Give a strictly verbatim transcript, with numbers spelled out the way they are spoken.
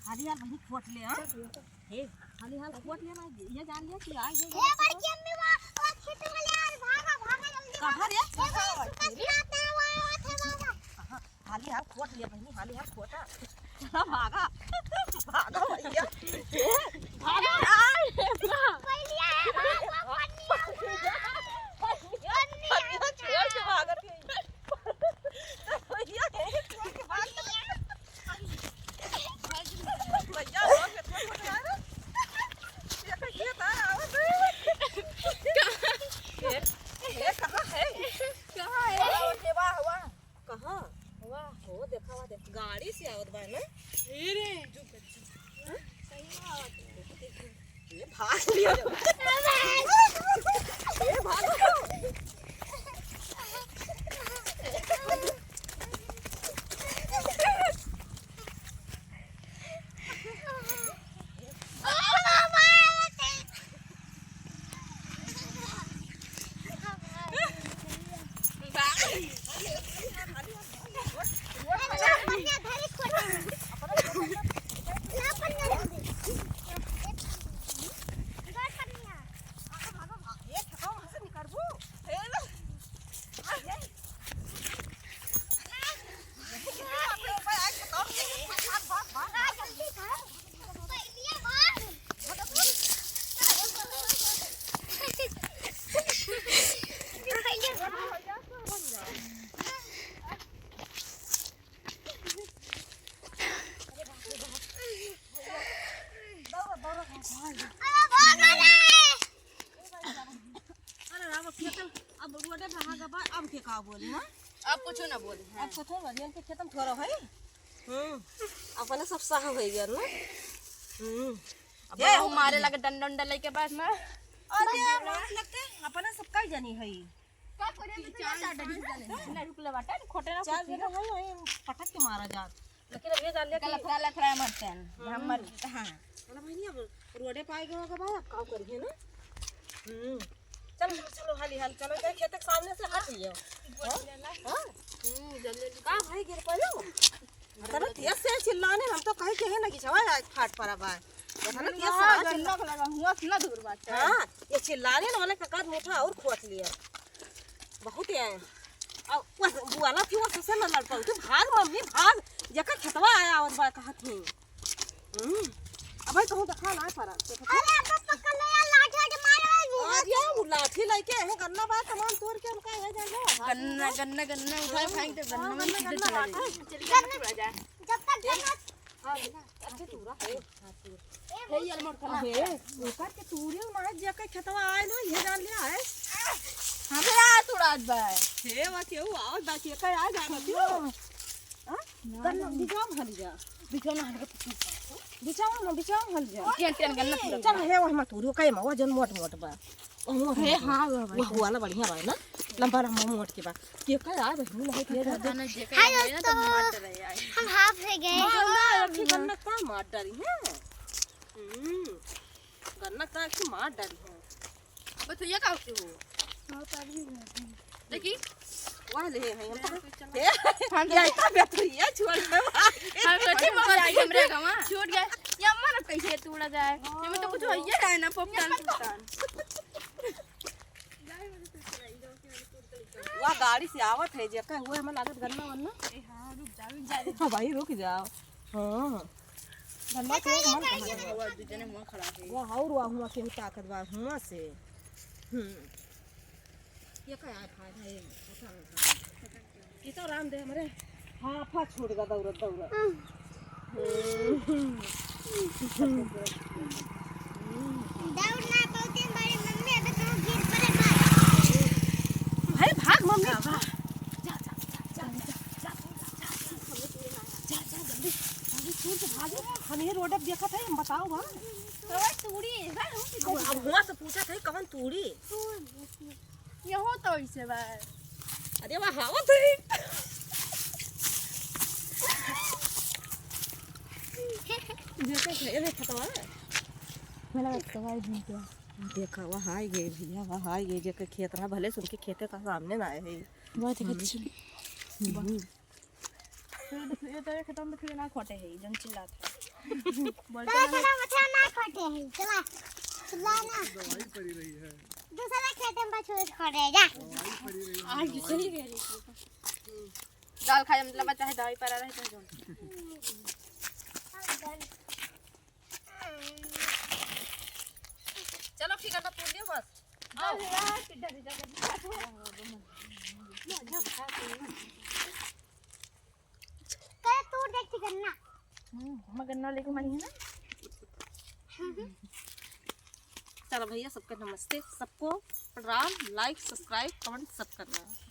हाली हाल वहीं खोट ले, हाँ? हे, हाली हाल खोट ले ना, ये जान लिया कि आ ये ए, बड़की अम्मी, वो, वो खेत वाले यार, भागा, भागा जल्दी, कहाँ भागा। रे? ये भाई, सुबह से आते हैं, वो आवत है, भागा। कहाँ? हाली हाल खोट ले बहिनी, हाली हाल खोटा। चला भागा, भागा भैया। भागा। पहले आया, भागा, पन्नी, पन्नी, पन्नी छोड़ के भागत है। भैया, छोड़ के भाग। भैया, और कितना छोटा है रे? ये तो ये था, आओ तो। ये, ये कहाँ है? कहाँ है? वाह, वाह, वाह। कहाँ? वाह। ओ, देखा, वाह, देख, गाड़ी से आवत बा ना? ए रे। हाँ? सही में आवत है। ये भाग लिया जब। ये भागो। अरे राम, अब खेतम, अब रोडे पे हाँ गबा, अब के का बोली, हाँ? अब कुछो ना बोली, हाँ। अब कुछो ना बोली, इनके खेतम थोड़ा है। हम्म, अपने सब सह होइ गया ना। हम्म। अब ये बाहु मारे लगे डंडा उंडा लेके बस ना। अरे, मारे लगते, अपने सब कई जनी है। का करे में तो चार चार डंडा ले। ना रुक ले बाटा, खोटे ना चार कुछ जने ना। है, वही पटक के मारा जात। लेकिन अब ये जान लिया कि गलत, गलत रहा मत चल। हम्म। हमर, हाँ। अरे बहिनी, अब रोडे पाए गए होगा भाई, अब का करिए ना? हम्म। चलो, चलो, चलो, हाली, हाली, चलो, जाए खेत के सामने से हट लियो। हाँ? हाँ? हम्म, जल्दी, जल्दी। का भाई गिर पड़ो? इतना तेज से चिल्लाने, हम तो कहे के है ना कि छवा आज फाट पड़ा बा। इतना तेज से हाँ, ना चिल्ला- गन्ना को लगा हुआ, इतना दूर बात है। हाँ, ये चिल्लाने ना वाले का कान मीठा और खोट लिया। बहुत ही आए। अब बस बुआला थी, वो ससे न लड़ पाऊ। तू भाग मम्मी, भाग। जेकर खेतवा आया और बा कहत ही। हम्म। अब भाई कहूँ देखा ना पड़ा। अरे, अब पकड़ ले यार, लाठी वाठी मारो। और ये वो लाठी लेके है, गन्ना बा, तमाम तोड़ के उनका है, जा, जा। गन्ना, गन्ना, गन्ना उठा, हाँ, फेंक दे, हाँ, गन्ना में गन्ना, सीधे गन्ना चला लाठी। जाए। चल, चल, चल, चल, जा। जब तक ये गन्ना हाँ, अच्छे तूरा है। हे, ये अलमोट खा। हे, ओकर के तूरे ना, जेकर खेतवा आए ना, ये जान लिया है। हमें आ तुड़ात बा। हे, वा केहू आवत बा, के का आ जाना थियो। हाँ। हाँ? ना, गन्ना ना। बिचाम हल जा। बिचाम हल जा। बिचाम ना, बिचाम हल जा। टेन, टेन गन्ना पूरा। चल, हे, वह मत तूरी, कई मा, वजन मोट मोट बा। ओहो, हे, हाँ, हाँ, हाँ, वाह, हाँ। वाला बढ़िया बा ना, लंबा लंबा मोट के बा। के का यार बहिनी, नहीं के पता ना, जे का हाय यार, दोस्तों, तो मार डरे यार। हम हाफ हो गए। मार ना, रखी गन्ना का मार डरी है। हम्म, गन्ना का की मार डरी है। बस ये का हो? देखी, वाह ले है हम तो। हम ये तो बेतुरिया छोड़ के भाग गए। हम सोचे मगर हमरे गवा छूट गए। ये अम्मा ना कैसे तोड़ा जाए? ये में तो कुछ होइए रहा है ना, पोपटान पोपटान। वह गाड़ी से आवत है, जेका हुआ हमें लागत गन्ना वन्ना। ए, हाँ, रुक जा, रुक जा, रुक जा। हाँ भाई, रुक जाओ। हाँ। गन्ना के मन कहाँ है? वो दू जने हुआ खड़ा है। वह और वह हुआ केहू ताकत बा हुआ से। हम्म। ये का यार फायदा है? पता नहीं। ई तो राम दे हमरे हाफा छूट गा दौड़त दौड़त। दौड़ ना पाते बड़े मम्मी, अबे तो गिर पड़े मार। भाई भाग मम्मी। जा, जा, जा, जा, जा, जा, जा, जा, जल्दी, जल्दी छूट के भाग। हम ये रोड अब देखत है, हम बताओ बा। तो वह तूड़ी है, भाई, हम अब, अब हुआ से पूछत है कौन तूड़ी? तू यहो तो ऐसे बा। अरे वाह, हावत है। जेकर खे-, अरे खतवा। मेरा खतवा ही घूम गया। देखा, वहाँ आई गए भैया, वहाँ आई गए, जेकर खेत रहा, भले से उनके खेते का सामने ना आए है। बहुत ही हम्म। अच्छी। हम्म। ये तो, ये तो खतम तो फिर ना खोटे है, जन चिल्लात है। तो चला, बच्चा ना खोटे हैं, चला, चला ना। दवाई पड़ी रही है। दूसरा खेते में बछुए खोटे जा। दवाई पड़ी रही है। आज सही कह रही थी। दाल खाए मतलब चाहे दवाई पड़ा रहे चाहे जौन। चलो ठीक है, तो तोड़ लियो बस। आओ। करे तोड़ देख ठीक है ना। हम्म, हम गन्ना लेके मारी है ना। चलो भैया, सबका नमस्ते, सबको प्रणाम, like, subscribe, comment सब करना।